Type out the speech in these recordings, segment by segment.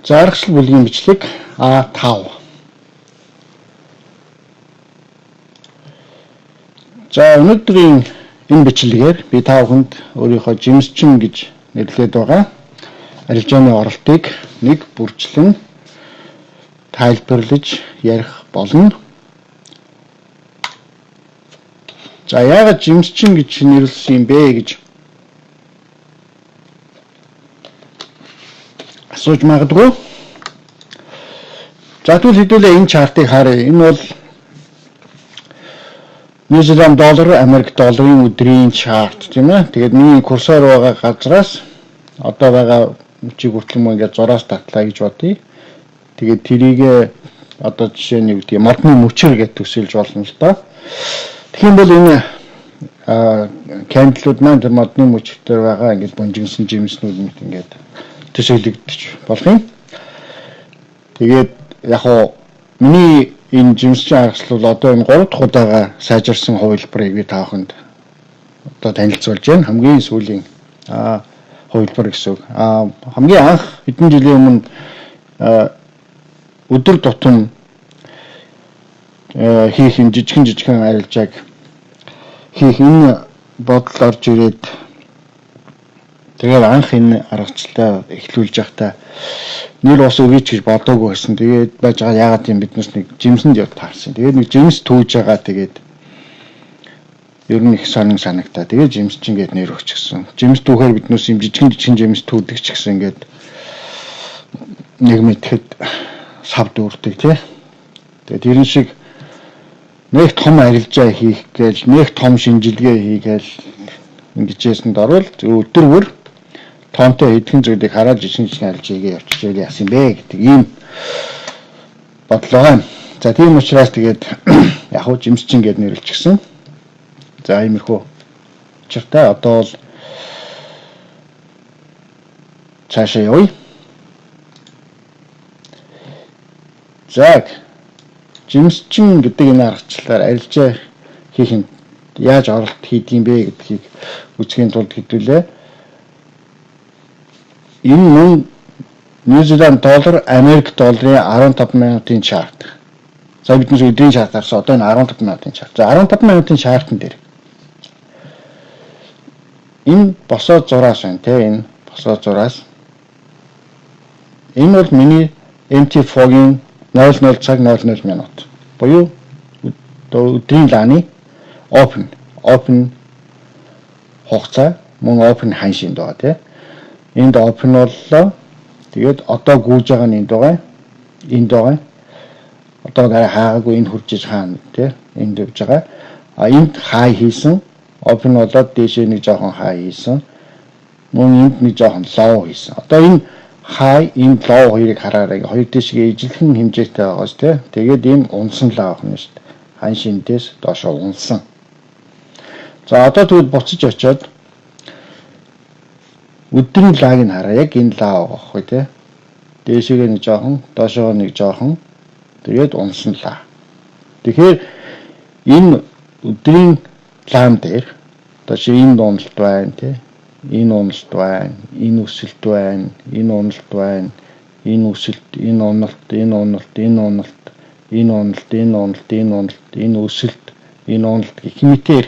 За аргачлал бүлгийн бичлэг А5. За өнөөдрийн энэ бичлэгээр би та бүхэнд өөрийнхөө жимсчин гэж нэрлээд байгаа арилжааны оролтыг нэг бүрчлэн тайлбарлаж ярих болно. За яагаад жимсчин гэж нэрлэсэн юм бэ гэж асууж магадгүй. За тэгвэл хэдүүлээ энэ chart-ыг харъя. Энэ бол New Zealand доллар, Америк долларын өдрийн chart тийм ээ. Тэгээд миний курсор байгаа газраас одоо байгаа мөчийг хүртэл мөн ингээд зураас татлаа гэж бодъё. Тэгээд тэрийг одоо жишээ нь юу гэдэг модны мөчөр гэж төсөөлж болно л доо. Тэгэх юм бол энэ candle-ууд маань тэр модны мөчөр дээр байгаа ингээд бонжигнсан жимснүүд мэт ингээд төсөөлөгдөж болох юм. Тэгээд яг уу миний энэ жимсчин аргачлал бол одоо энэ 3 дахь удаага сайжирсан хувилбарыг би та бүхэнд одоо танилцуулж байна. Хамгийн сүүлийн хувилбар гэсэн үг. Хамгийн анх хэдэн жилийн өмнө өдөр тутам хийх юм жижигхэн арилжааг хийх энэ бодол орж ирээд тэгээд анх энэ аргачлалаа эхлүүлж байхдаа нэр ус өгье ч гэж бодоогүй байсан. Тэгээд байж байгаа яагаад юм биднес нэг жимсэнд явж таарсан. Тэгээд нэг жимс түүж байгаа тэгээд ер нь их сонин санагтаа. Тэгээд жимс чинь гээд нэр өгчихсөн. Жимс түүхээр биднес юм жижигэн жимс түүдэг ч гэсэн ингээд нэг мэтгэд сав дүүрдэг тий. Тэгээд тэрэн шиг нэг том арилжаа хийх гээл нэг том шинжилгээ хийгээл ингэж ясанд орвол өдөр бүр тоонтой хэдхэн зүйлийг хараад жижигэн арилжаагээ явчихжээ яасан бэ гэдэг ийм бодлоо юм. За тийм учраас тэгээд яг хуу жимсчин гээд нэрлэчихсэн. За иймэрхүү учиртай одоо бол цаашаа явъя. За жимсчин гэдэг энэ аргачлалаар арилжаа хийх нь яаж оролт хийдэг юм бэ гэдгийг үзэхийн тулд хэдүүлээ. Энэ мөн New Zealand доллар, Америк долларын 15 минутын chart. За бид нар өдрийн chart харсан. Одоо энэ 15 минутын chart. За 15 минутын chart-н дээр энэ босоо зураас байна те, энэ босоо зураас. Энэ бол миний MT4-ийн 00 цаг 00 минут. Буюу өдрийн лааны open хугацаа мөн open ханшинд байгаа те. Энд open боллоо. Тэгээд одоо гүйж байгаа нь энд байгаа. Энд байгаа. Одоо дараа хаагаагүй энд хурж иж хаана тий. Энд явж байгаа. А энд хай хийсэн. Open болоод дээшээ нэг жоохон хай хийсэн. Мөн энд нэг жоохон low хийсэн. Одоо энэ хай энэ low хоёрыг хараарай. Хоёр дээшгээ ижилхэн хэмжээтэй байгаас тий. Тэгээд ийм унсан л авах нь шүү дээ. Ханш эндээс доошоо унсан. За одоо тэгвэл буцаж очиод өдрийн лааг нь хараа. Яг энэ лаа байгаа байхгүй тий. Дээшээ нэг жоохон, доошоо нэг жоохон. Тэгээд унсан лаа. Тэгэхээр энэ өдрийн лаан дээр одоо чи энэ уналт байна тий. Энэ уналт байна, энэ өсөлт байна, энэ уналт байна, энэ өсөлт, энэ уналт, энэ уналт, энэ уналт, энэ уналт, энэ уналт, энэ уналт, энэ өсөлт, энэ уналт гэх мэтээр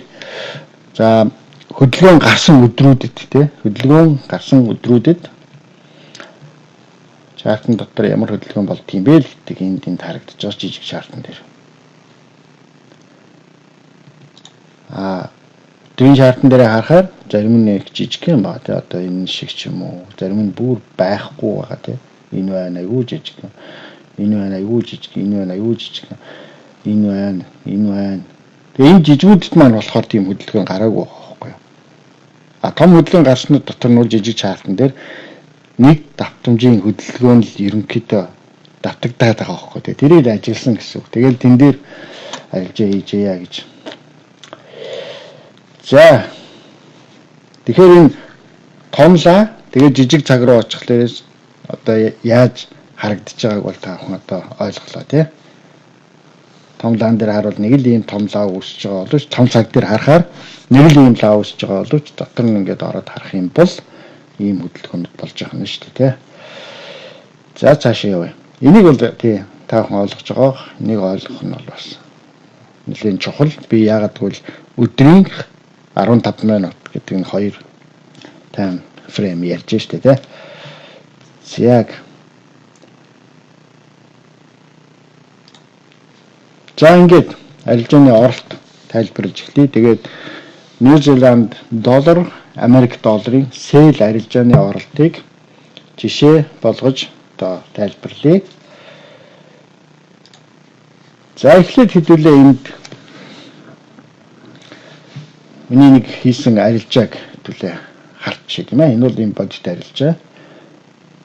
за хөдөлгөөн гарсан өдрүүдэд тий хөдөлгөөн гарсан өдрүүдэд chart-ын дотор ямар хөдөлгөөн болдго юм бэ л гэдэг энд энд харагдаж байгаа жижиг chart-н дээр. Өдрийн chart-н дээр харахаар зарим нь их жижиг юм байна тий одоо энэ шиг ч юм уу зарим нь бүр байхгүй байгаа тий энэ байна айгүй жижиг энэ байна айгүй жижиг энэ байна айгүй жижиг энэ байна энэ байна. Тэгээ энэ жижигүүдэд маань болохоор тийм хөдөлгөөн гараагүй байгаа. А том хөдөлгөөн гарснууд дотор нь жижиг chart-н дээр нэг давтамжийн хөдөлгөөн л ерөнхийдөө давтагдаад байгаа байхгүй тий. Тэрийг ажигласан гэсэн үг. Тэгэл тэн дээр арилжаа хийжээ гэж. За тэгэхээр энэ том лаа тэгээд жижиг цаг руу очихлоорээс одоо яаж харагдаж байгааг бол та бүхэн одоо ойлголоо тий. Том лаан дээр харуул нэг л ийм том лаа үүсэж байгаа боловч том цаг дээр харахаар нэг л ийм лаа үүсэж байгаа боловч дотор нь ингээд ороод харах юм бол ийм хөдөлгөөнүүд болж байгаа юм шүү дээ тий. За, цаашаа явъя. Энийг бол тий та бүхэн ойлгож байгаа. Энийг ойлгох нь бол бас нэлээд чухал. Би яагаад гэвэл өдрийн 15 минут гэдэг нь хоёр time frame ярьж штэ, тий. Яг. За, ингээд арилжааны оролт тайлбарлаж эхлэе. Тэгээд Нью Зеланд доллар, Америк долларын sell арилжааны оролтыг жишээ болгож одоо тайлбарлая. За, эхлээд хэдүүлээ энд миний нэг хийсэн арилжааг хэдүүлээ харчих, тийм ээ. Энэ бол ийм бодит арилжаа.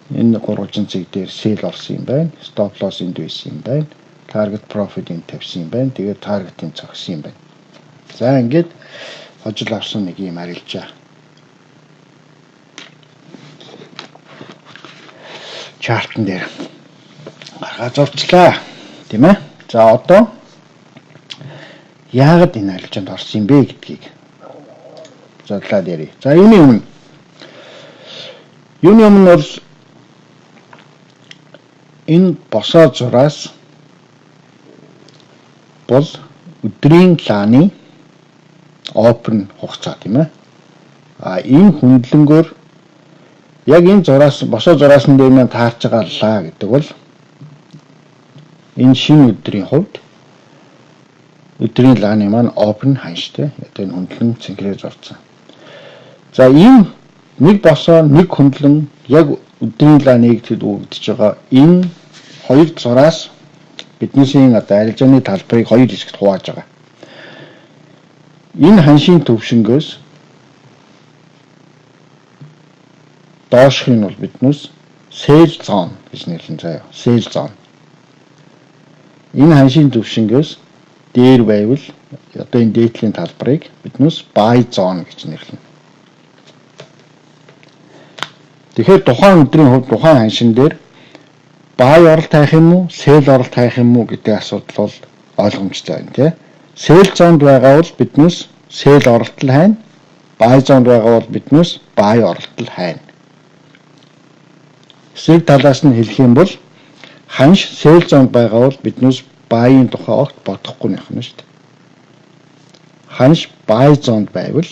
Энэ 3 цэг дээр sell орсон юм байна. Stop loss энд байсан юм байна. Target profit энд тавьсан юм байна. Тэгээд target-ын цогсон юм байна. За, ингээд хожил авсан нэг юм арилжаа. Chart-ан дээр гаргаа зурчлаа. Тийм ээ. За, одоо яагаад энэ арилжаанд орсон юм бэ гэдгийг задлаад ярья. За, юуны өмнө бол энэ босоо зураас бол өдрийн лааны open хугацаа, тийм ээ. А энэ хүндлэнгөөр яг энэ зураас, босоо зураасан дээр маань таарч байгаа лаа гэдэг бол энэ шинэ өдрийн хувьд өдрийн лааны маань open ханштай. Одоо энэ хүндлэн цэнхрээр зурцсан. За, ийм нэг босоо, нэг хүндлэн яг өдрийн лаа нэгдэхэд өгдөж байгаа энэ хоёр зураас биднээсийн одоо арилжааны талбарыг хоёр хэсэгт хувааж байгаа. Энэ ханшийн төвшөнгөөс доошх нь бол биднээс sell zone гэж нэрлэн заяа. Sell zone. Энэ ханшийн төвшөнгөөс дээр байвал одоо энэ дээдлийн талбарыг биднээс buy zone гэж нэрлэнэ. Тэгэхээр тухайн өдрийн хувьд тухайн ханшин дээр buy оролт хайх юм уу, sell оролт хайх юм уу гэдэг асуудал бол ойлгомжтой байна, тий. Sell zone-д байгаа бол биднээс sell оролт л хайна. Buy zone-д байгаа бол биднээс buy оролт л хайна. Эсрэг талаас нь хэлэх юм бол ханш sell zone-д байгаа бол биднээс buy-ын тухай огт бодохгүй нэх юм шүү дээ. Ханш buy zone-д байвал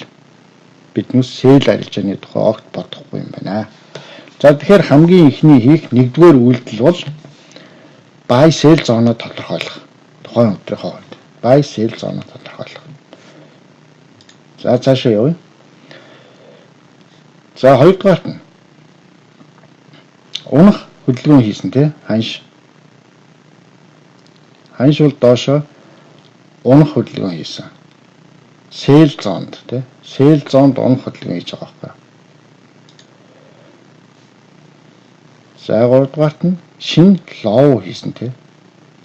биднээс sell арилжааны тухай огт бодохгүй юм байна. За, тэгэхээр хамгийн эхний хийх нэгдүгээр үйлдэл бол buy sell zone-оо тодорхойлох. Тухайн өдрийнхөө хувьд buy sell zone-оо тодорхойлох. За, цаашаа явъя. За, хоёрдугаарт нь унах хөдөлгөөн хийсэн, тий, ханш. Ханш бол доошоо унах хөдөлгөөн хийсэн. Sell zone-д, тий. Sell zone-д унах хөдөлгөөн хийж байгаа байхгүй. За, гуравдугаарт нь шинэ low хийсэн, тий.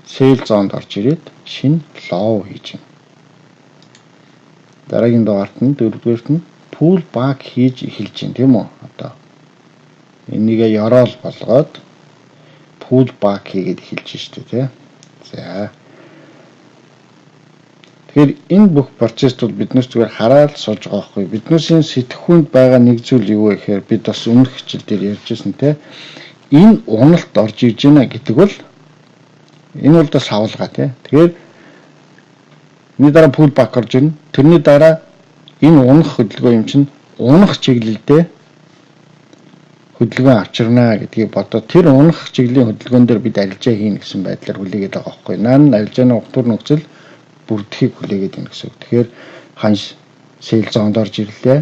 Sell zone-д орж ирээд шинэ low хийж байна. Дараагийн дугаарт нь, дөрөвдүгээрт нь pull back хийж эхэлж байна, тийм үү? Одоо энийгээ ёроол болгоод pull back хийгээд эхэлж штэ, тий. За. Тэгэхээр энэ бүх процесс бол биднээс зүгээр хараад сууж байгаа байхгүй. Биднээсийн сэтгхүүнд байгаа нэг зүйл юу вэ гэхээр бид бас өмнөх хичээл дээр ярьж байсан, тий. Энэ уналт орж ирж байна гэдэг бол энэ бол бас савлгаа, тий. Тэгэхээр энэ дараа pull back орж ирнэ. Тэрний дараа энэ унах хөдөлгөөн юм чинь унах чиглэлдээ хөдөлгөөн авчирнаа гэдгийг бодоод тэр унах чиглэлийн хөдөлгөөн дээр бид арилжаа хийнэ гэсэн байдлаар хүлээгээд байгаа байхгүй. Наан арилжааны угтвар нөхцөл бүрдэхийг хүлээгээд байна гэсэн үг. Тэгэхээр ханш sell zone-д орж ирлээ.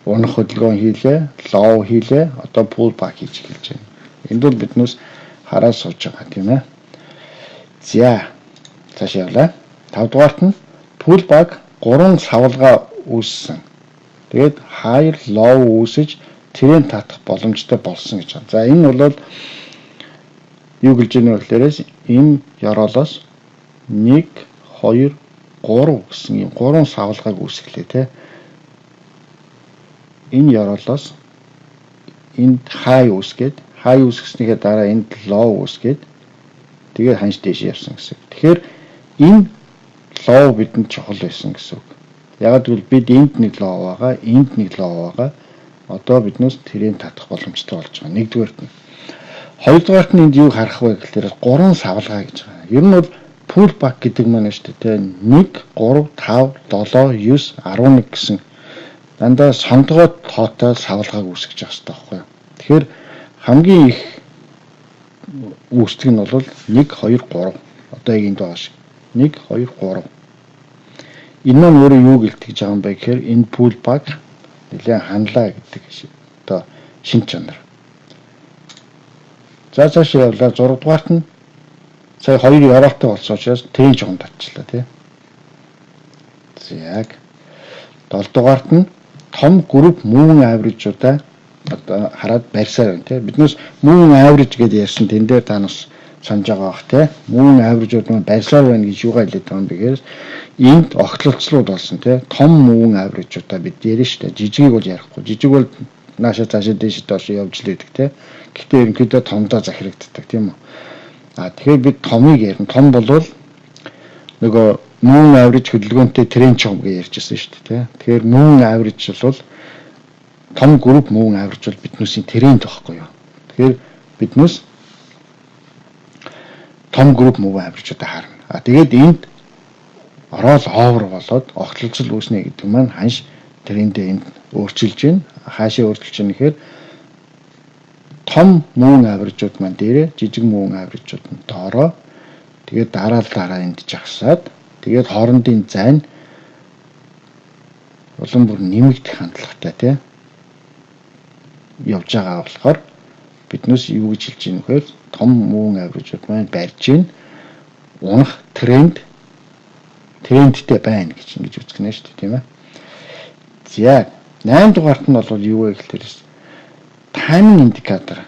Унах хөдөлгөөн хийлээ, low хийлээ. Одоо pull back хийж эхэлж байна. Энд бол биднээс хараад сууж байгаа, тийм ээ. За, цаашаа явлаа. 5 дугаарт нь pull back 3 савлгаа үүссэн. Тэгээд higher low үүсэж тренд татах боломжтой болсон гэж байна. За, энэ бол юу гэж байна вэ гэхээр энэ ёроолоос 1 2 3 гэсэн ийм 3 савлгааг үүсгэлээ, те. Энэ ёроолоос энд high үүсгээд, high үүсгэснийхээ дараа энд low үүсгээд, тэгээд ханш дээш явсан гэсэн. Тэгэхээр энэ low бидэнд чухал байсан гэсэн үг. Яг гэвэл бид энд нэг low байгаа, энд нэг low байгаа. Одоо биднээс тэрийг татах боломжтой болж байгаа. Нэгдүгээрт нь. Хоёрдугаарт нь энд юу харах вэ гэхээр гурван савлгаа гэж байгаа. Ер нь бол pullback гэдэг маань шүү дээ. 1, 3, 5, 7, 9, 11 гэсэн дандаа сондгой тоотой савлгааг үүсгэж явах хэрэгтэй байхгүй юу. Тэгэхээр хамгийн их үүсдэг нь бол 1, 2, 3. Одоо яг энд байгаа шиг. 1, 2, 3. Энэ маань өөрөө юу гэлтгэж байгаа юм бэ гэхээр энэ pullback нэлээд ханлаа гэдэг одоо шинж чанар. За, цаашаа явлаа. 6 дугаарт нь сая хоёр ёроолтой болсон учраас трийн чухам татчихлаа, тий. За, яг 7 дугаарт нь том group moving average-уудаа одоо хараад барьсаар байна, тий. Биднээс moving average гэдээ ярьсан, тэн дээр та нас санаж байгаа бах, тий. Moving average-ууд маань барьсаар байна гэж юугаа хэлээд байгаа юм бэ гэхээр энд огтлолцлууд болсон, тий. Том moving average-уудаа бид ярина шүү дээ. Жижигийг бол ярихгүй. Жижиг бол нааша цаашаа дээш доош явж л байдаг, тий. Гэхдээ ерөнхийдөө томдоо захирагддаг, тийм үү. А тэгэхээр бид томыг ярина. Том болвол нөгөө moving average хөдөлгөөнтэй тренд чухам гэж ярьжсэн шүү дээ, тий. Тэгэхээр moving average бол, том group moving average бол биднүүсийн тренд байхгүй юу. Тэгэхээр биднээс том group moving average-уудаа харна. А тэгээд энд roll over болоод огтлцол үүснэ гэдэг маань ханш трендээ энд өөрчилж байна. Хаашаа өөрчилж байна гэхээр том moving average-ууд маань дээрээ, жижиг moving average-ууд нь доороо, тэгээд дараа дараа энд жагсаад, тэгээд хоорондын зай нь улам бүр нэмэгдэх хандлагатай, тий, явж байгаа болохоор биднээс юу гэж хэлж ийм вэхээр том moving average-ууд маань барьж гин, унах трендтэй байна гэж ингэж үзэх нэ шүү дээ, тийм ээ. За, 8 дугаарт нь бол юу вэ гэхээр timing indicator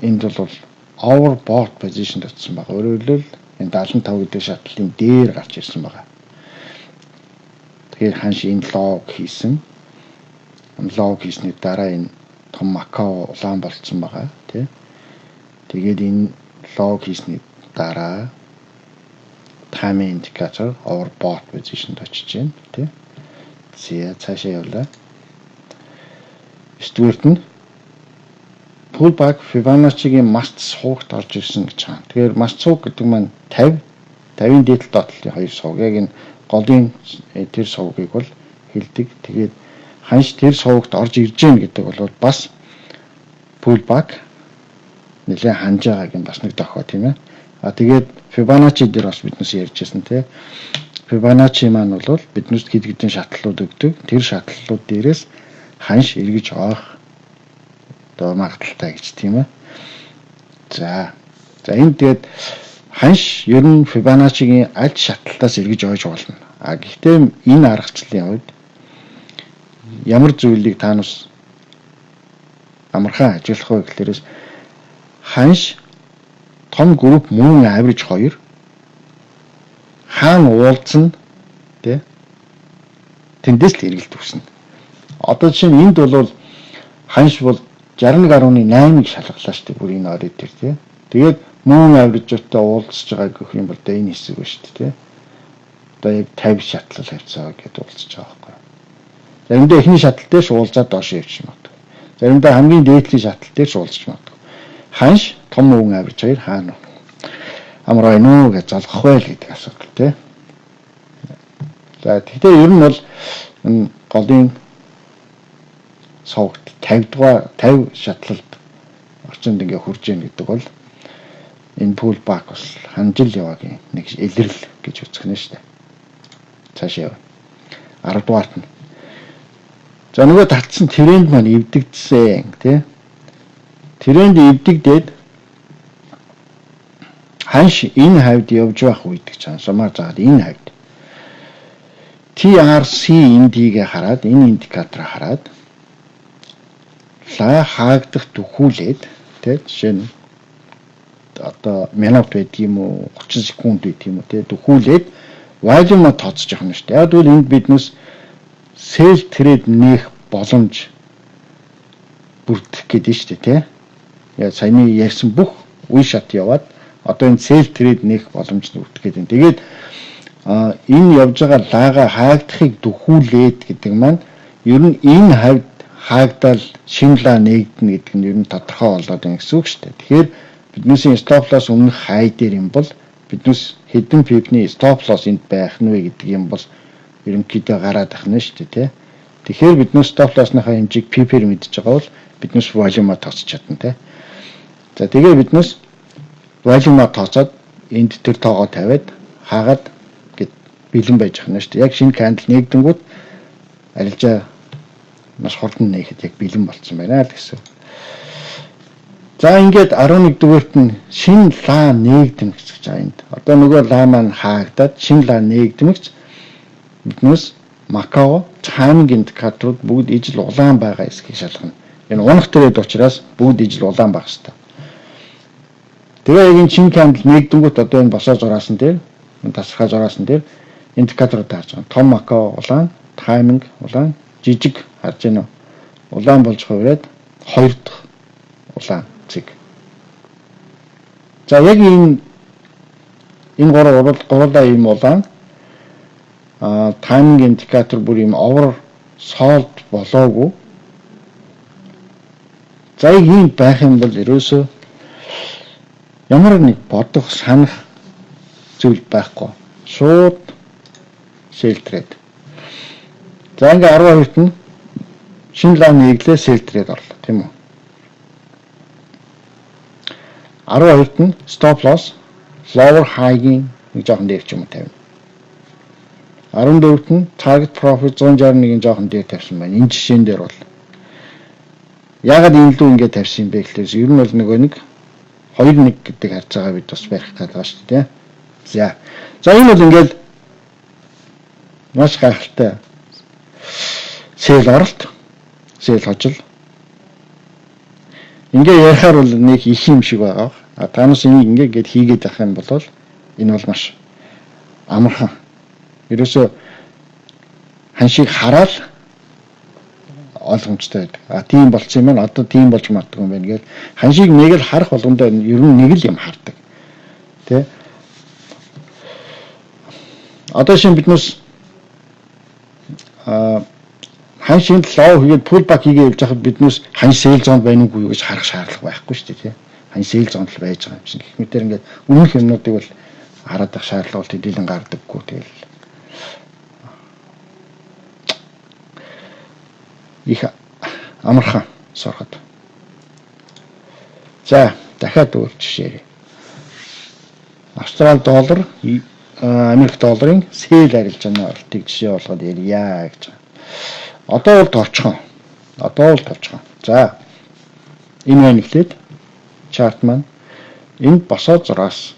энд бол overbought position татсан байгаа. Өөрөөр хэлбэл энэ 75 гэдэг шатлалын дээр гарч ирсэн байгаа. Тэгэхээр ханш энэ low хийсэн. Low хийсний дараа энэ том Макао улаан болцсон байгаа, тий. Тэгээд энэ low хийсний дараа timing indicator overbought position-д очиж байна, тий. За, цаашаа явлаа. 9-дүгээрт нь pullback Fibonacci-гийн must сувагт орж ирсэн гэж байгаа. Тэгэхээр must суваг гэдэг маань 50, 50-ын дээдл доотлын хоёр суваг. Яг энэ голын тэр сувгийг бол хэлдэг. Тэгээд ханш тэр сувагт орж ирж гэн гэдэг бол бас pullback нэлээд ханж байгааг нь бас нэг дохио, тийм ээ. А тэгээд Fibonacci дээр бас биднээс ярьж байсан, тийм. Fibonacci маань бол биднээс хэд хэдэн шатлалууд өгдөг. Тэр шатлалууд дээрээс ханш эргэж оох одоо магадлалтай гэж, тийм ээ. За. За, энэ тэгээд ханш ер нь Fibonacci-гийн аль шатлалтаас эргэж ойж болно. А гэхдээ энэ аргачлалын хувьд ямар зүйлийг та нас амархан ажиглах вэ гэхлээрээс ханш том group moving average 2 хаана уулзна, тий, тэндээс л эргэлт үүснэ. Одоо жишээ нь энд бол ханш бол 61.8-ыг шалгалаа шүү дээ, бүр энэ орой дээр, тий. Тэгээд moving average-тай уулзж байгаа гэх юм бол энэ хэсэг ба шүү дээ, тий. Одоо яг 50 шатлал хавцаа гэдээ уулзж байгаа байхгүй. Заримдаа эхний шатлал дээр уулзаад доош явчих магадгүй. Заримдаа хамгийн дээдлийн шатлал дээр уулзч магадгүй. Ханш том moving average хоёр хаана амар байна уу гэж золгох вэ гэдэг асуудал, тий. За, тэгтээ ер нь бол энэ голын сувагт 50 дугаар 50 шатлалд орчинд ингээ хурж ийн гэдэг бол энэ pullback бас ханжил яваагийн нэг илрэл гэж үзэх нь шүү дээ. Цаашаа яв. 10 дугаарт нь. За, нөгөө татсан тренд маань эвдэгдсэн, тий. Тренд эвдэгдээд ханш энэ хавьд явж байх үед гэж сумаар заагаад энэ хавьд TRC эндигээ хараад, энэ индикаторыг хараад лаа хаагдах дөхүүлээд, тий, жишээ нь одоо минут байдаг юм уу, 30 секунд байдаг юм уу, тий, дөхүүлээд volume тооцож явах нь шүү дээ. Яг тэгвэл энд биднээс sell trade нээх боломж бүрдэх гэдэг нь шүү дээ, тий. Яг саяны ярьсан бүх үе шат яваад одоо энэ sell trade нээх боломж нь бүрдэх гэдэг. Тэгээд энэ явж байгаа лаага хаагдахыг дөхүүлээд гэдэг маань ер нь энэ хавьд Хаагдал шинэ лаа нээгдэнэ гэдэг нь ер нь тодорхой болоод байна гэсэн үг шүү дээ. Тэгэхээр биднээсийн stop loss өмнөх хай дээр юм бол биднээс хэдэн pip-ний stop loss энд байх нь вэ гэдэг юм бол ерөнхийдөө гараад ах нь шүү дээ, тий. Тэгэхээр биднээс stop loss-ныхаа хэмжээг pip-ээр мэдж байгаа бол биднээс volume-а тооцож чадна, тий. За, тэгээ биднээс volume-а тооцоод энд тэр тоогоо тавиад хаагаад гэд бэлэн байж ах нь шүү дээ. Яг шинэ candle нээгдэнгүүт арилжаа маш хурдан нээхэд яг бэлэн болцсон байна л гэсэн. За, ингээд 11 дугаарт нь шинэ лаа нээгдэнэ гэж байгаа энд. Одоо нөгөө лаа маань хаагдаад шинэ лаа нээгдэмэгч биднээс Макао timing индикаторууд бүгд ижил улаан байгаа эсэхийг шалгана. Энэ унах trade учраас бүгд ижил улаан байх хэрэгтэй. Тэгээ яг энэ шинэ candle нээгдэнгүүт одоо энэ босоо зураасан дээр, тасархай зураасан дээр индикаторууд харж байгаа. Том Макао улаан, timing улаан, жижиг харж байна уу? Улаан болж хувираад хоёр дахь улаан цэг. За, яг энэ гурав гурлаа ийм улаан, timing индикатор бүр ийм oversold болоогүй. За, яг ийм байх юм бол ерөөсөө ямар нэг бодох, санах зүйл байхгүй. Шууд sell trade. За, ингээ 12-т нь шинэ лаа нэглээ, sell trade орлоо, тийм үү? 12-т нь stop loss lower high-гийн нэг жоохон дээр ч юм уу тавина. 14-т нь target profit 161-ийн жоохон дээр тавьсан байна. Энэ жишээн дээр бол яагаад энэ лүү ингэ тавьсан юм бэ гэхлээр ер нь бол нөгөө нэг 2-1 гэдэг харьцаагаа бид бас барих гэдэг байгаа шүү дээ. За. За, энэ бол ингээл маш гайхалтай sell оролт, sell хожил. Ингээ ярихаар бол нэг их юм шиг байгаа. А танаас энийг ингээ гээд хийгээд авах юм бол энэ бол маш амархан. Ерөөсөө ханшийг хараад ойлгомжтой байдаг. А, тийм болцсон юм байна. Одоо тийм болж магадгүй юм байна гэж ханшийг нэг л харах болгондоо ер нь нэг л юм хардаг. Тэ? Одоо шинэ биднээс ханш энд low хийгээд pullback хийгээ явж байхад биднээс ханш sell zone байна уугүй юу гэж харах шаардлага байхгүй шүү дээ, тий. Ханш sell zone л байж байгаа юм шиг. Гэх мэтэр ингээд өмнөх юмнуудыг бол хараад байх шаардлага бол төдийлөн гардаггүй, тэгэл их амархан сурахад. За, дахиад өөр жишээ яръя. Австрали доллар, Америк долларын sell арилжааны оролтыг жишээ болгоод ярья гэж байгаа. Одоо бол товчхон. Одоо бол товчхон. За, энэ байна эхлээд chart маань энэ босоо зураас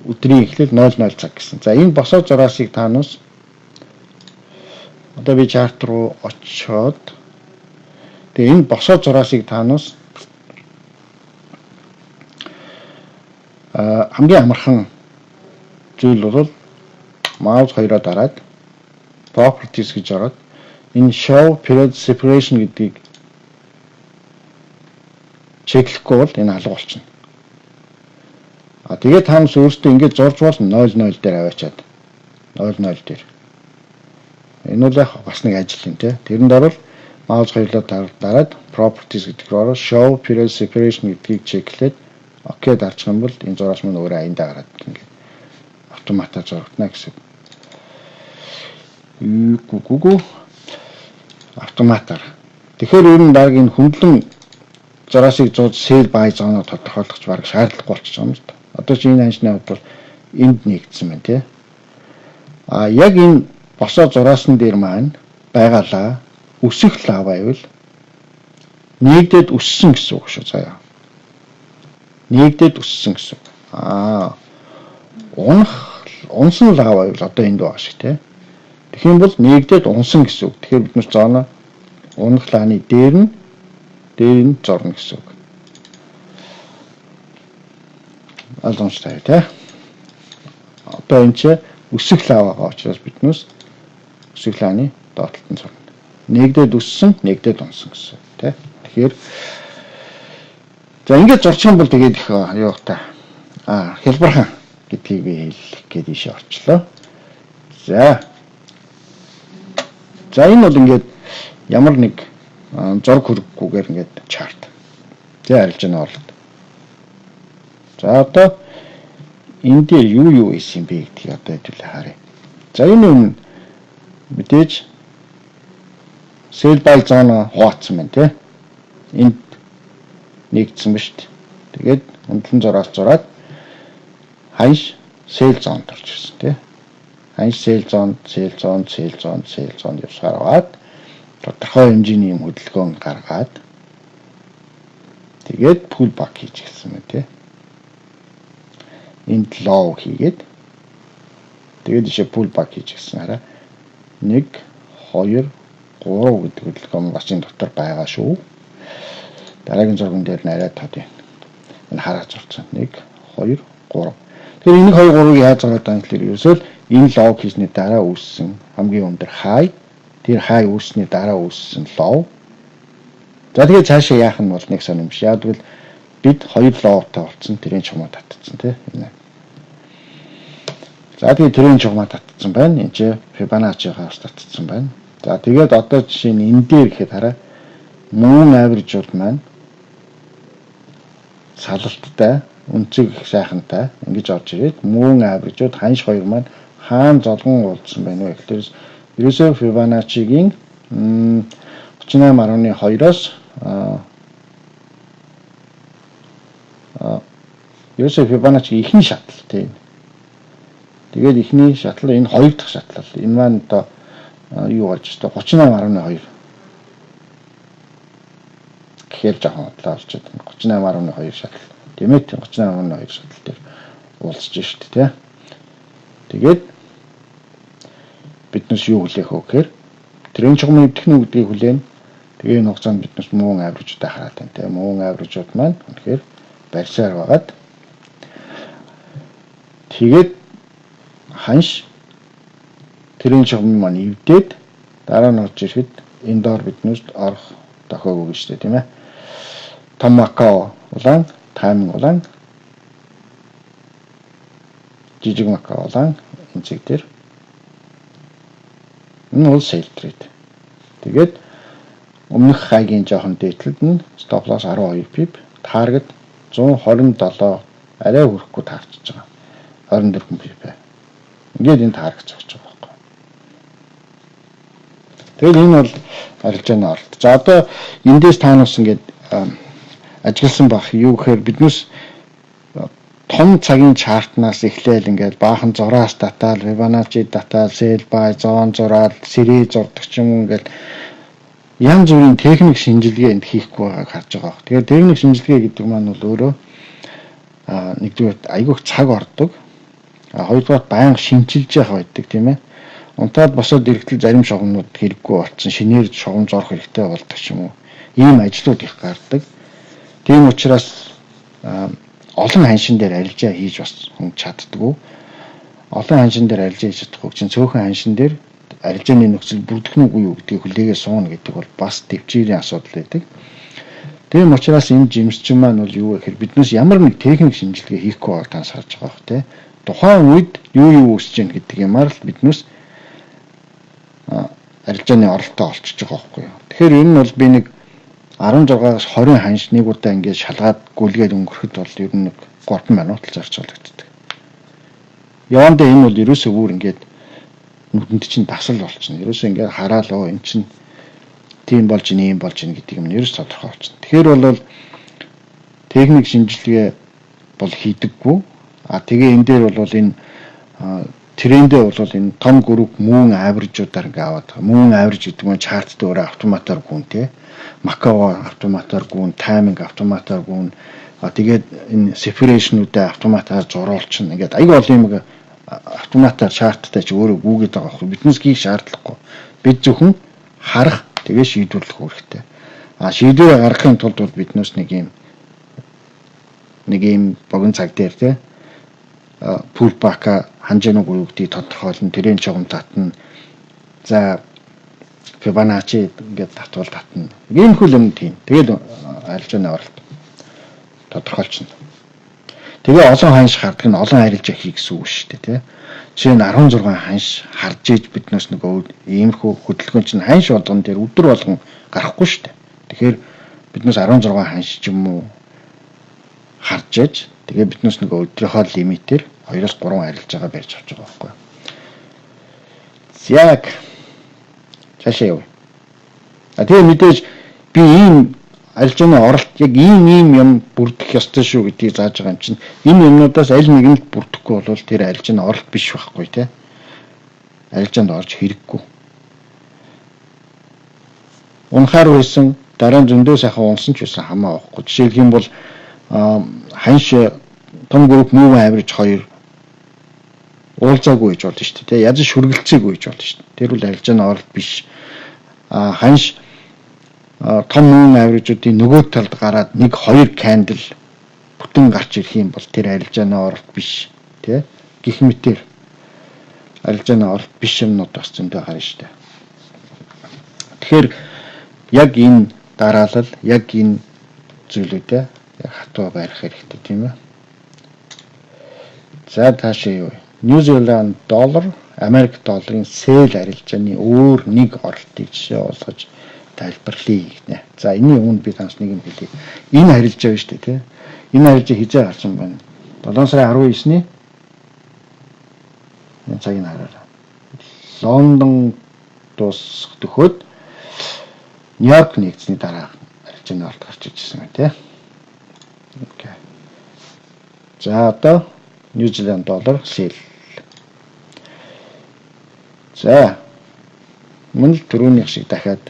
өдрийн эхлэл 00 цаг гэсэн. За, энэ босоо зураасыг та нус одоо би chart руу очиод, тэгээ энэ босоо зураасыг та нус хамгийн амархан зүйл бол mouse хоёроо дараад properties гэж ороод энэ show period separation гэдгийг check-лэхгүй бол энэ алга болчихно. А тэгээд таамс өөртөө ингэж зурж болно, 00 дээр аваачаад 00 дээр. Энэ бол яг бас нэг ажил юм те. Тэрэнд орвол mouse хоёрлоо дараад properties гэдэг рүү ороод show period separation гэдгийг check-лээд OK дарчих юм бол энэ зураас маань өөрөө аяндаа гараад ингээд автоматар зурагдана гэсэн. Гүгүгү автоматар. Тэгэхээр ер нь баг энэ хөндлөн зураасыг зууж sell buy zone-оо тодорхойлох баг шаардлагагүй болчихж байгаа юм л да. Одоо чи энэ ханшны хувьд бол энд нэгдсэн байна, тий. А яг энэ босоо зураасан дээр маань байгаалаа өсөх лаа байвал нэгдээд өссөн гэсэн үг шүү, заяа. Нэгдээд өссөн гэсэн үг. Аа, унах унсан лаа байвал одоо энд байгаа шиг, тий. Тэгэх юм бол нэгдээд унсан гэсэн үг. Тэгэхээр бид нар zone-оо унах лааны дээр нь зурна гэсэн үг. Ойлгомжтой, тий. Одоо энэ чи өсөх лаа байгаа учраас биднээс өсөх лааны доод талд нь зурна. Нэгдээд өссөн, нэгдээд унсан гэсэн, тий. Тэгэхээр за, ингээд зурчих юм бол тэгээд их юу та хялбархан гэдгийг би хэлэх гээд ийшээ орчлоо. За. За, энэ бол ингээд ямар нэг Зураг хөргөхгүйгээр ингээд chart. Тэгээ арилжааны оролт. За, одоо энэ дээр юу юу хийсэн бэ гэдгийг одоо хэдүүлээ харъя. За, энэ өмнө мэдээж sell buy zone хуваацсан байна, тий. Энд нэгдсэн ба шүү дээ. Тэгээд ундлан зураас зураад ханш sell zone орж ирсэн, тий. Ханш sell zone, sell zone, sell zone, sell zone явсаар аваад тодорхой хэмжээний юм хөдөлгөөн гаргаад, тэгээд pull back хийж гисэн байна, тий. Энд low хийгээд, тэгээд ишээ pull back хийж гисэн, хараа. 1 2 3 гэдэг хөдөлгөөн бас энэ дотор байгаа шүү. Дараагийн зурган дээр нь арай тод байна. Энэ хараа зурцсан. 1 2 3. Тэгэхээр энэ 2 3-ыг яаж зураад байгаа юм гэхээр ерөөсөө л энэ low хийсний дараа үүссэн хамгийн өндөр high, тэр high үүссний дараа үүссэн low. За, тэгээд цаашаа яах нь бол нэг сонирм биш. Яг тэгвэл бид хоёр low-тай болсон, тэрийн чухмаа татцсан, тий. Энэ. За, тэгээд тэрийн чухмаа татцсан байна. Энд чи Fibonacci-гаас татцсан байна. За, тэгээд одоо жишээ нь энэ дээр гэхэд хараа, moving average-ууд маань салалттай, өнцөг их сайхантай ингэж орж ирээд, moving average-ууд ханш хоёр маань хаан золгон уулзсан байна вэ гэхээр ерөөсөө Fibonacci-гийн 38.2-оос ерөөсөө Fibonacci ихний шатал, тийм. Тэгээд эхний шатал, энэ хоёр дахь шатлал. Энэ маань одоо юу болж өстой 38.2 гэхээр жоохон бодлоо олчод 38.2 шатал. Тийм ээ, 38.2 шатал дээр уулзж штэ, тий. Тэгээд биднээс юу хүлээх вэ гэхээр тэрийн чухам эвдэх нь гэдгийг хүлээн. Тэгээ энэ хугацаанд биднээс moving average-уудаа хараад байна, тий. Moving average-ууд маань үнэхээр барьсаар байгаад, тэгээд ханш тэрийн чухам маань эвдээд, дараа нь орж ирэхэд энэ доор биднээс орох дохиог өгнө шүү дээ, тийм ээ. Том Макао улаан, timing улаан, жижиг Макао улаан энэ цэг дээр энэ бол sell trade. Тэгээд өмнөх high-гийн жоохон дээдлэлд нь stop loss 12 pip, target 127 арай хүрэхгүй таарчж байгаа. 24 pip. Ингээд энэ target зогсож байгаа байхгүй. Тэгээд энэ бол арилжааны оролт. За, одоо эндээс та нас ингээд ажигласан бах, юу гэхээр биднээс том цагийн chart-наас эхлээл ингээд баахан зураас татаал, Fibonacci татаал, sell buy zone зураал, сэрээ зурдаг ч юм уу, ингээд янз бүрийн техник шинжилгээ энд хийхгүй байгааг харж байгаа. Тэгэхээр техник шинжилгээ гэдэг маань бол өөрөө нэгдүгээр айгүйх цаг ордог. А хоёрдугаар байнга шинчилж явах байдаг, тийм ээ. Унтаад босоод ирэхдээ зарим шугамнууд хэрэггүй болцсон, шинээр шугам зурах хэрэгтэй болдог ч юм уу. Ийм ажлууд их гардаг. Тийм учраас олон ханшин дээр арилжаа хийж бас хүн чаддаггүй. Олон ханшин дээр арилжаа хийж чадахгүй чинь цөөхөн ханшин дээр арилжааны нөхцөл бүрдэх нь үгүй юу гэдгийг хүлээгээ сууна гэдэг бол бас төвчээрийн асуудал байдаг. Тийм учраас энэ жимсчин маань бол юу вэ гэхээр биднээс ямар нэг техник шинжилгээ хийхгүй байгааг танаас харж байгаа бох, тий. Тухайн үед юу юу үүсэж гин гэдэг юмар л биднээс арилжааны оролтоо олчиж байгаа байхгүй юу. Тэгэхээр энэ нь бол би нэг 16-аас 20 ханш нэг удаа ингээд шалгаад гүйлгээд өнгөрөхөд бол ер нь 3 минут л зарцуулагддаг. Явандаа энэ бол ерөөсөө бүр ингээд нүдэнд чинь дасал болчихно. Ерөөсөө ингээд хараал оо эн чинь тийм болж ин, ийм болж ин гэдэг юм ерөөс тодорхой болчихно. Тэгэхээр бол техник шинжилгээ бол хийдэггүй. А тэгээ энэ дээр бол энэ трендээ бол энэ том групп moving average-уудаар ингээ аваад байгаа. Moving average гэдэг нь chart дээр өөрөө автоматар гүн, те. Макао автоматар гүн, timing автоматар гүн. А тэгээд энэ separation-уудаа автоматар зуруулчихна. Ингээд аяг олон юм автоматар chart-тай чи өөрөө гүгээд байгаа байхгүй. Биднээс хийх шаардлагагүй. Бид зөвхөн харах, тэгээ шийдвэрлэх үүрэгтэй. А шийдвэрээ гаргахын тулд бол биднээс нэг юм богино цаг дээр, те, pullback ханжаанаг юу гэдгийг тодорхойлно. Тэрийн чугам татна. За, Fibonacci ингээд татвал татна. Иймэрхүү юм тийм. Тэгээд арилжааны оролт тодорхойлчихно. Тэгээ олон ханш хардаг нь олон арилжаа хий гэсэн үг шүү дээ, тий. Жишээ нь 16 ханш харж иж биднээс нөгөө иймэрхүү хөдөлгөөн чинь ханш болгон дээр өдөр болгон гарахгүй шүү дээ. Тэгэхээр биднээс 16 ханш ч юм уу харж яж, тэгээ биднээс нөгөө өдрийнхөө лимитээр 2-оос 3 арилжаагаа барьж авч байгаа байхгүй. Яг цаашаа явъя. А тэгээ мэдээж би ийм арилжааны оролт яг ийм ийм юм бүрдэх ёстой шүү гэдгийг зааж байгаа юм чинь энэ юмнуудаас аль нэг нь л бүрдэхгүй бол тэр арилжааны оролт биш байхгүй, те. Арилжаанд орж хэрэггүй. Унахаар байсан, дараа нь зөндөө сайхан унсан ч байсан хамаа байхгүй. Жишээлх юм бол ханш том group moving average 2 уулзаагүй гэж болно шүү дээ. Ядаж шүргэлцээгүй гэж болно шүү дээ. Тэр бол арилжааны оролт биш. А ханш том moving average-уудын нөгөө талд гараад нэг хоёр candle бүтэн гарч ирэх юм бол тэр арилжааны оролт биш, тий. Гэх мэтэр арилжааны оролт биш юмнууд бас зөндөө гарна шүү дээ. Тэгэхээр яг энэ дараалал, яг энэ зүйлүүдээ яг хатуу барих хэрэгтэй, тийм ээ. За, таашаа юу? New Zealand доллар, Америк долларын sell арилжааны өөр нэг оролтыг жишээ болгож тайлбарлая гэнэ. За, энэний өмнө би танаас нэг юм хэлье. Энэ арилжаа байна шүү дээ, тий. Энэ арилжаа хэзээ гарсан байна? 7 сарын 19-ний энэ цагийг хараарай. Лондон дуусах төхөөд Нью-Йорк нэгдсэний дараа арилжааны оролт гарч ирсэн байна, тий. Okay. За, одоо New Zealand доллар sell. За, мөн л түрүүнийх шиг дахиад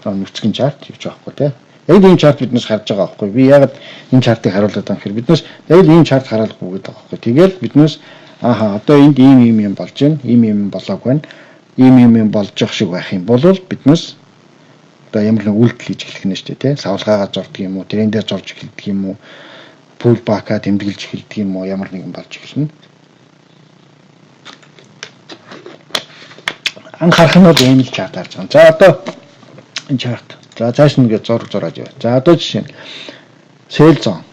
нүцгэн chart хийж байгаа байхгүй, тий. Яг ийм chart биднээс харж байгаа байхгүй. Би яагаад энэ chart ыг харуулад байгаа юм гэхээр биднээс яг л ийм chart харуулахгүй гэдэг байгаа байхгүй. Тэгэл биднээс ааха, одоо энд ийм ийм юм болж байна, ийм ийм болоог байна. Ийм ийм юм болж явах шиг байх юм бол биднээс одоо ямар нэг үйлдэл хийж эхлэх нь шүү дээ, тий. Савлгаагаа зурдаг юм уу, трендээр зурж эхэлдэг юм уу, pullback-а тэмдэглэж эхэлдэг юм уу, ямар нэгэн болж эхэлнэ. Анхаарах нь бол ийм л chart харж байгаа. За, одоо энэ chart. За, цааш нь ингээд зураг зураад яваа. За, одоо жишээ нь sell zone.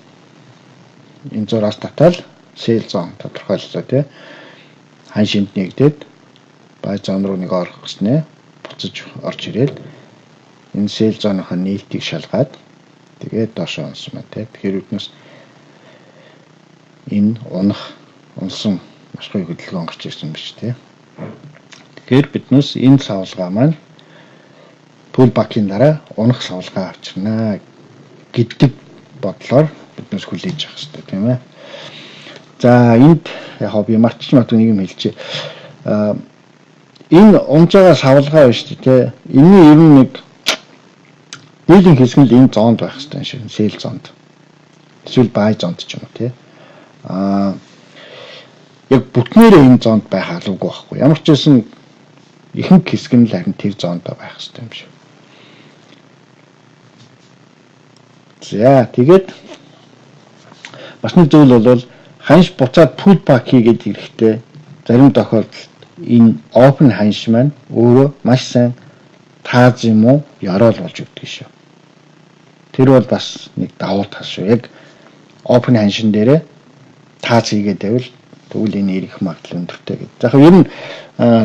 Энэ зураас татаал sell zone тодорхойллоо, тий. Ханш энд нэгдээд buy zone руу нэг орох гэснээ буцаж орж ирээд энэ sell zone-ынхаа нээлтийг шалгаад тэгээд доошоо унсан байна, тий. Тэгэхээр биднээс энэ унах унсан маш гоё хөдөлгөөн гарч ирсэн биш, тий. Тэгэхээр биднээс энэ савлгаа маань pullback-ийн дараа унах савлгаа авчирнаа гэдэг бодлоор биднээс хүлээж авах хэрэгтэй, тийм ээ. За, энд яг би мартчих магадгүй, нэг юм хэлчихье. А энэ унж байгаа савлгаа байна шүү дээ, тий. Энэний ер нь нэг дийлэнх хэсэг нь л энэ zone д байх хэрэгтэй юм шиг. Sell zone д. Эсвэл buy zone д ч юм уу, тий. Аа, яг бүтнээрээ энэ zone д байх албагүй байхгүй. Ямар ч байсан ихэнх хэсэг нь л харин тэр zone д байх хэрэгтэй юм шиг. За, тэгээд бас нэг зүйл бол ханш буцаад pullback хийгээд ирэхдээ зарим тохиолдолд энэ open ханш маань өөрөө маш сайн тааз юм уу ёроол болж өгдөг шүү. Тэр бол бас нэг давуу тал шүү. Яг open ханшин дээрээ тааз хийгээд байвал тэгвэл энэ ирэх магадлал өндөртэй гэдэг. За, яг ер нь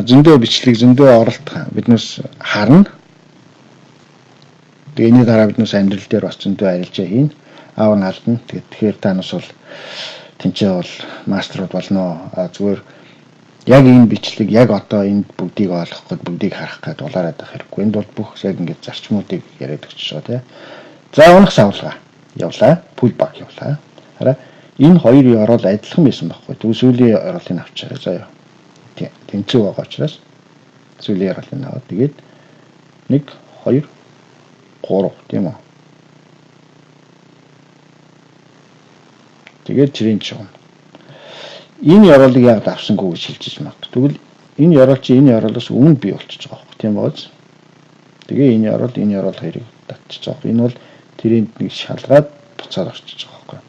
зөндөө бичлэг, зөндөө оролт биднээс харна. Тэгээ энэний дараа биднээс амьдрал дээр бас зөндөө арилжаа хийн. Аав нь алдна. Тэгээд тэгэхээр та нас бол тэнцээ бол мастерууд болно. А зүгээр яг энэ бичлэг, яг одоо энд бүгдийг ойлгох гээд, бүгдийг харах гээд улаарад байх хэрэггүй. Энд бол бүх яг ингээд зарчмуудыг яриад өгч байгаа, тий. За, унах савлгаа явлаа. Pullback явлаа. Хараа, энэ хоёр ёроол адилхан байсан байхгүй. Тэгвэл сүүлийн ёроолыг авчаарай. За яа. Тэнцүү байгаа учраас сүүлийн ёроолыг аваад тэгээд 1 2 3, тийм үү? Тэгээд тренд шугам. Энэ ёроолыг яг авсангүй гэж хэлж иж магадгүй. Тэгвэл энэ ёроол чи энэ ёроолоос өмнө бий болчихж байгаа байхгүй, тийм бооз. Тэгээ энэ ёроол, энэ ёроол хоёрыг татчихж байгаа. Энэ бол тренд нэг шалгаад буцаад орчиж байгаа байхгүй.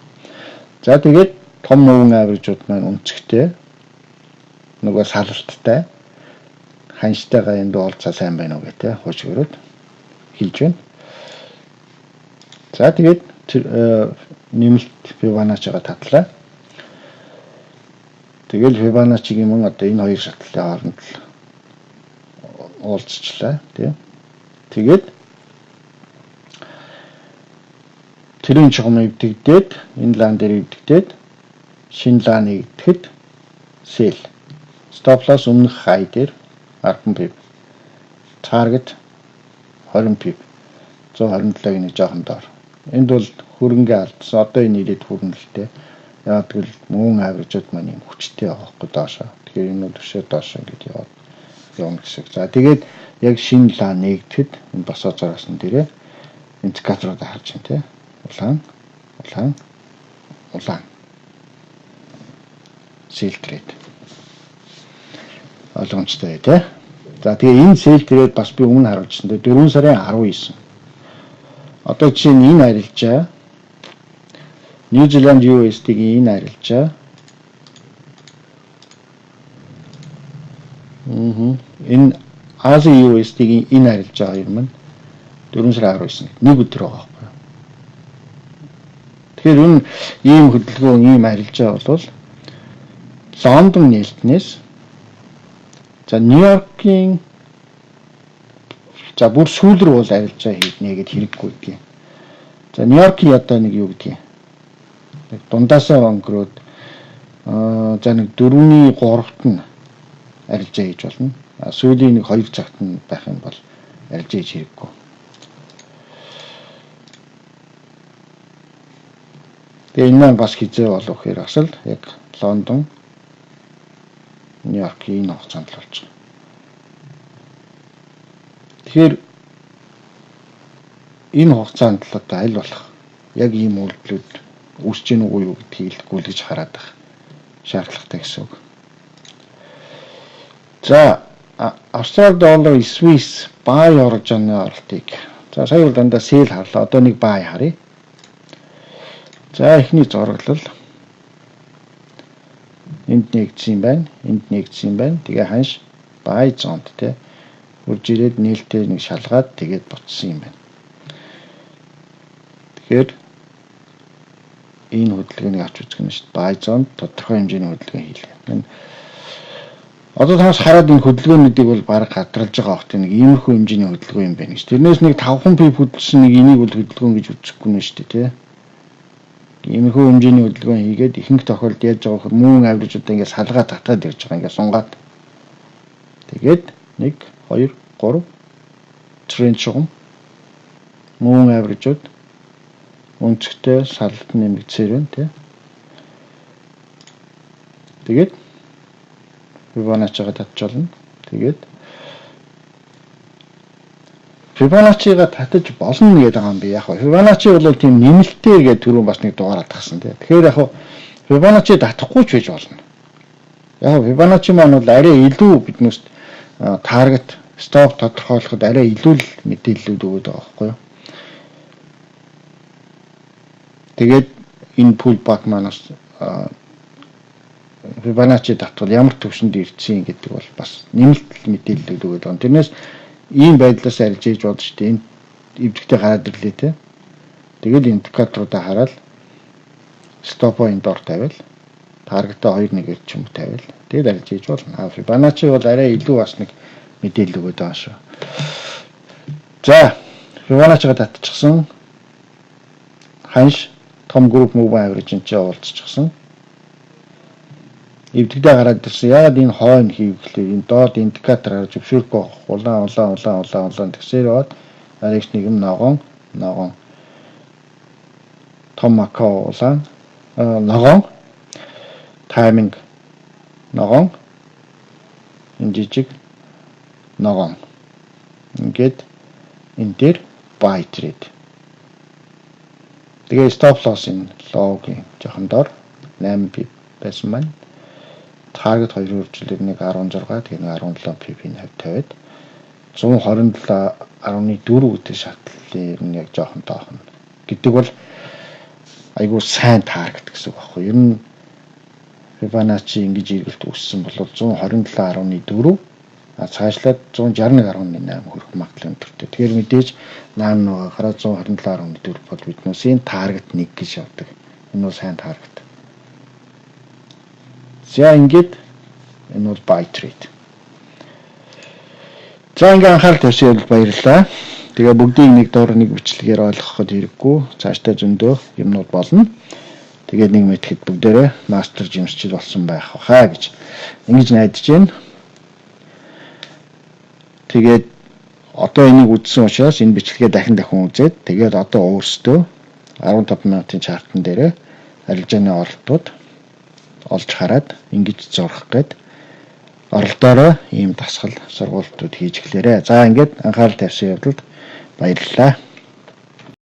За, тэгээд том moving average-ууд маань өнцгтэй нөгөө салалттай ханштайгаа энд уулзаа сайн байна уу гэх те хууч өрөөд хэлж байна. За, тэгээд нэмэлт Fibonacci-га татлаа. Тэгэл Fibonacci-гийн мөн одоо энэ хоёр шатлалын хооронд л уулзчлаа, тий. Тэгээд Тэрийн чухам эвдэгдээд, энэ лаан дээр эвдэгдээд, шинэ лаа нэгдэхэд sell. Stop loss өмнөх high дээр 10 pip. Target 20 pip. 127-гийн нэг жоохон доор. Энд бол хөрөнгө алдсан. Одоо энэ ирээд хүрнэ л дээ. Яг тэгвэл moving average ууд маань юм хүчтэй байгаа байхгүй доошоо. Тэгэхээр энэ бол өшөө доошоо ингэж яваад явна гэсэн. За, тэгээд яг шинэ лаа нэгдэхэд энэ босоо зураасан дээрээ индикаторууд харж байна, тий. Улаан, улаан, улаан. Sell trade. Ойлгомжтой, тий. За, тэгээ энэ sell trade бас би өмнө харуулжсан. 4 сарын 19. Одоо жишээ нь энэ арилжаа New Zealand USD-гийн энэ арилжаа. Энэ Aussie USD-гийн энэ арилжаа хоёр маань 4 сарын 19 нэг өдөр байгаа байхгүй юу. Тэгэхээр энэ ийм хөдөлгөөн, ийм арилжаа бол Лондон нээлтнээс, за, Нью-Йоркийн, за, бүр сүүл рүү бол арилжаа хийднэ гэд хэрэггүй гэдгийг. За, Нью-Йоркийн одоо нэг юу гэдгийг нэг дундаасаа өнгөрөөд, за, нэг 4-ний 3-т нь арилжаа хийж болно. А сүүлийн нэг 2 цагт нь байх юм бол арилжаа хийж хэрэггүй. Тэгээ энэ маань бас хизээ болов гэхээр бас л яг Лондон, Нью-Йоркийн энэ хугацаанд л болж байгаа. Тэгэхээр энэ хугацаанд л одоо аль болох яг ийм үйлдэлүүд үүсэж гэнэ үгүй юу гэдгийг л гүйлгэж хараад байх шаардлагатай гэсэн үг. За, Австрали доллар Swiss buy орж байгаа оролтыг. За, сая бол дандаа sell харлаа. Одоо нэг buy харъя. За, эхний зураглал энд нэгдсэн юм байна. Энд нэгдсэн юм байна. Тэгээ ханш buy zone-д те хурж ирээд нээлттэй нэг шалгаад тэгээд буцсан юм байна. Тэгэхээр энэ хөдөлгөөнийг авч үзэх нь шүү дээ. Buy zone тодорхой хэмжээний хөдөлгөөн хийлээ. Энэ одоо танаас хараад энэ хөдөлгөөнүүдийг бол баг гадралж байгаа бох, нэг иймэрхүү хэмжээний хөдөлгөөн юм байна гэж. Тэрнээс нэг 5 pip хөдөлсөн нэг энийг бол хөдөлгөөн гэж үзэхгүй нь шүү дээ, тий. Иймэрхүү хэмжээний хөдөлгөөн хийгээд ихэнх тохиолдолд яаж байгаа вэ? Moving average одоо ингээд салгаа татаад ирж байгаа. Ингээд сунгаад. Тэгээд 1 2 3 тренд шугам moving average-ууд өнцгтэй салалт нэмэгдсээр байна, тий. Тэгээд Fibonacci-га татж болно. Тэгээд Fibonacci-га татаж болно гэдэг байгаа юм би яг. Fibonacci бол тийм нэмэлттэй гэдэг түрүүн бас нэг дугаар атгасан, тий. Тэгэхээр яг Fibonacci татахгүй ч байж болно. Яг Fibonacci маань бол арай илүү биднээс target, stop тодорхойлоход арай илүү л мэдээллүүд өгöd байгаа байхгүй юу. Тэгээд энэ pullback маань бас Fibonacci татвал ямар төвшөнд ирсэн гэдэг бол бас нэмэлт мэдээлэл өгöd байгаа. Тэрнээс ийм байдлаас арилж хийж болно шүү дээ. Энэ эвдэгтэй гараад ирлээ, те. Тэгэл индикаторуудаа хараад stop оо энэ доор тавиал, target аа 2.1-ээр ч юм уу тавиал тэгэл арилж хийж болно. А Fibonacci бол арай илүү бас нэг мэдээлэл өгöd байгаа шүү. За, Fibonacci-га татчихсан. Ханш том group moving average энэ ч уулзчихсан. Эвдэгдээ гараад ирсэн. Яагаад энэ хойно хийв гэхлээр энэ доод индикатор харж зөвшөөрөхгүй, улаан улаан улаан улаан улаан тэгсээр яваад аригч нэг юм ногоон ногоон том мако улаан ногоон timing ногоон энэ жижиг ногоон ингээд энэ дээр buy trade. Тэгээ stop loss энэ low-гийн жоохон доор 8 pip байсан маань. Target хоёр үржилээр нэг 16, тэгээ нэг 17 pip-ийн хавь тавиад 127.4 гэдэг шатлалын ер нь яг жоохон доохон гэдэг бол айгүй сайн target гэсэн үг байхгүй. Ер нь Fibonacci ингэж эргэлт үүссэн бол 127.4, а цаашлаад 161.8 хүрэх магадлал өндөртэй. Тэгэхээр мэдээж наан нөгөө гараа 127.4 бол биднээсийн target 1 гэж явдаг. Энэ бол сайн target. За, ингээд энэ бол buy trade. За, ингээ анхаарал тавьсан баярлалаа. Тэгээ бүгдийг нэг дор нэг бичлэгээр ойлгоход хэрэггүй. Цаашдаа зөндөө юмнууд болно. Тэгээд нэг мэтгэд бүгдээрээ мастер жимсчил болсон байх хаа гэж ингэж найдаж байна. Тэгээд одоо энийг үзсэн учраас энэ бичлэгээ дахин дахин үзээд, тэгээд одоо өөрсдөө 15 минутын chart ан дээрээ арилжааны оролтууд олж хараад, ингэж зурах гээд оролдоорой, ийм дасгал сургуулиуд хийж эхлээрэй. За, ингээд анхаарал тавьсан явдалд баярлалаа.